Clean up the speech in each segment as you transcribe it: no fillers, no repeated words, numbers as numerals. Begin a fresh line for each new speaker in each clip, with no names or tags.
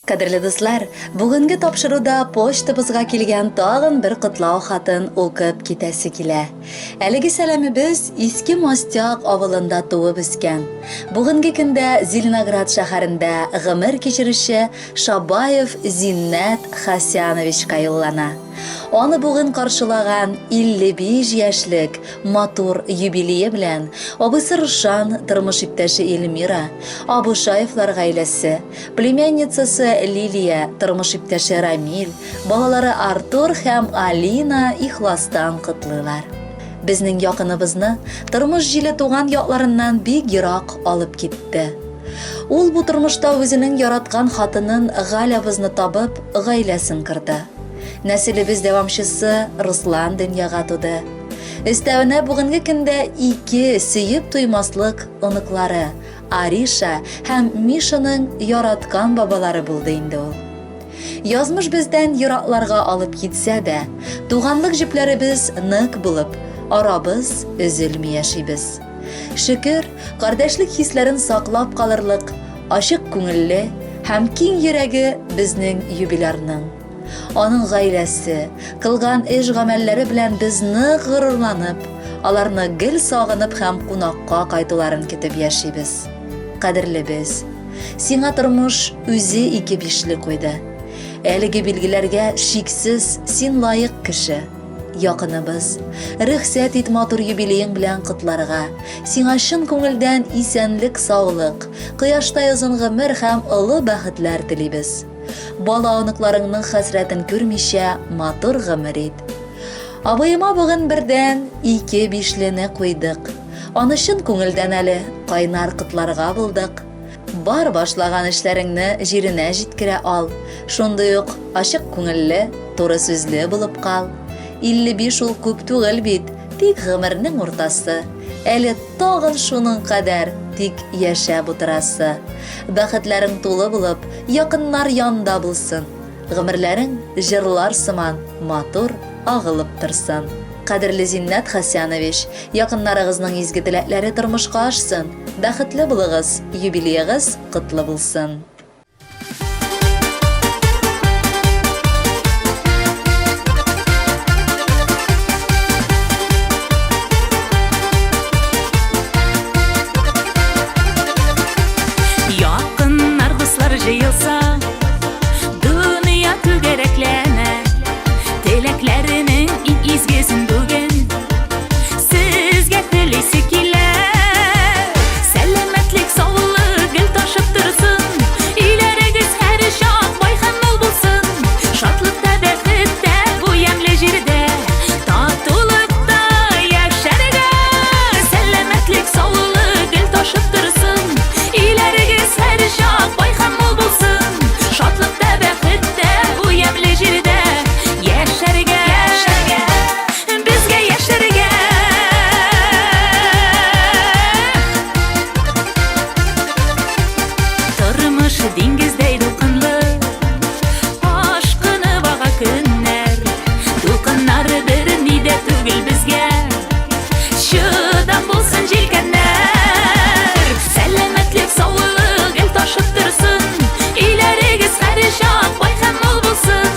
Кадерле дуслар, бүгенге тапшыруда почтабызга килгән тагын бер котлау хатын укып китәсе килә. Әлеге сәламебез Иске Мостяк авылында туып үскән, бүгенге көндә Зеленоград шәһәрендә гомер кичерүче Шабаев Зиннәт Хасяновичка юллана. Аны бүген каршылаган 55 яшьлек матур юбилее белән абыйсы Рушан, тормыш иптәше Эльмира, Абушаевлар гаиләсе, племянницасы Лилия, тормыш иптәше Рамил, балалары Артур һәм Алина ихластан котлыйлар. Безнең якыныбызны тормыш җиле туган якларыннан бик ерак алып китте. Ул бу тормышта үзенең яраткан хатынын Галябызны табып, гаиләсен корды. Нәселебез дәвамчысы Руслан дөньяга туды. Өстәвенә бүгенге көндә ике сөеп туймаслык оныклары Ариша һәм Мишаның яраткан бабалары булды инде ул. Язмыш бездән еракларга алып китсә дә, туганлык җепләребез нык булып, арабыз өзелми яшибез. Шөкер, кардәшлек хисләрен саклап калырлык, ачык күңелле һәм киң йөрәге безнең юбилярның. Аның гаиләсе, кылган эш-гамәлләре белән без нык горурланып, аларны гел сагынып һәм кунакка кайтуларын көтеп яшибез. Кадерлебез, сиңа тормыш үзе ике бишле куйды. Әлеге билгеләргә шиксез син лаек кеше. Якыныбыз, рөхсәт ит матур юбилеең белән котларга. Сиңа чын күңелдән исәнлек-саулык, кояштай озын гомер һәм олы бәхетләр телибез. Бала-оныкларыңның хәсрәтен күрмичә матур гомер ит. Абыема бүген бердән ике бишлене куйдык. Аны чын күңелдән әле кайнар котларга булдык. Бар башлаган эшләреңне җиренә җиткерә ал. Шундый ук ачык күңелле, туры сүзле булып кал. 55 ул күп түгел бит, тик гомернең уртасы. Әле тагын шуның кадәр тик яшәп утырасы. Бәхетләрең тулы булып, якыннар янда булсын. Гомерләрең җырлар сыман матур агылып торсын. Кадерле Зиннәт Хәсәнович, якыннарыгызның изге теләкләре тормышка ашсын. Бәхетле булыгыз, юбилеегыз котлы булсын!
Якыннар, дуслар җыелса, дөнья түгәрәкләнә. Теләкләренең иң изгесен бүген Сезгә телисе килә. Сәламәтлек, саулык гел ташып торсын. Өйләрегез һәрчак бай һәм мул булсын. Шатлыкта, бәхеттә бу ямьле җирдә татулыкта яшәргә. Сәламәтлек, саулык гел ташып торсын. Өйләрегез һәрчак бай һәм мул булсын. Шатлыкта, бәхеттә бу ямьле җирдә яшәргә. Безгә яшәргә. Тормыш диңгездәй дулкынлы, Ашкынып ага көннәр. Дулкыннар берни дә түгел безгә, Чыдам булсын җилкәннәр. Сәламәтлек, саулык гел ташып торсын, Өйләрегез һәрчак бай һәм мул булсын.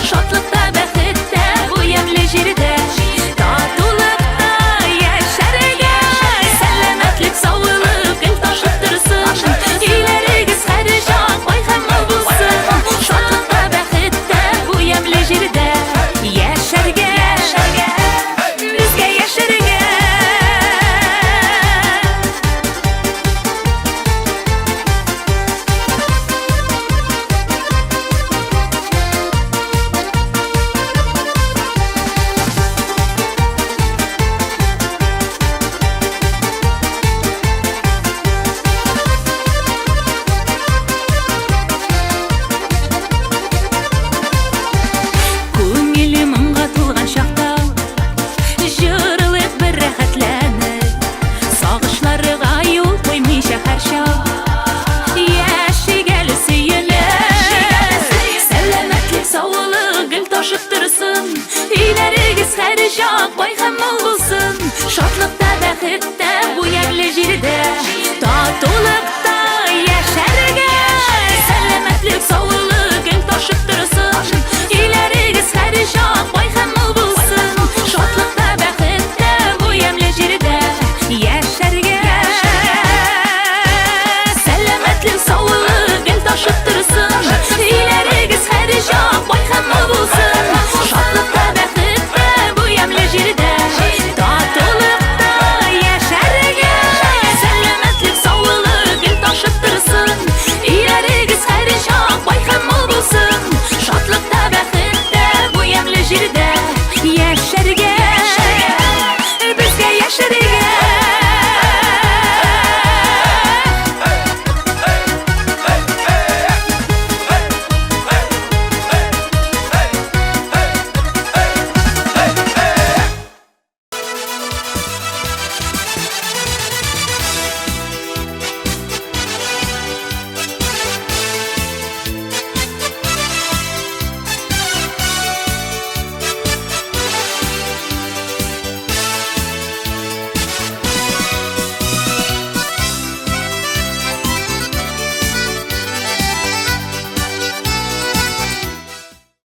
Шатлыкта, бәхеттә бу ямьле җирдә татулыкта яшәргә. Сәламәтлек, саулык гел ташып торсын, Өйләрегез һәрчак бай һәм мул булсын. Шатлыкта, бәхеттә бу ямьле җирдә яшәргә. Безгә яшәргә. Күңеле моңга тулган чакта Җырлыйк бер рәхәтләнеп Сагышларга юл куймыйча һәрчак Яшик әле сөенеп Сәламәтлек, саулык гел ташып торсын Өйләрегез һәрчак бай.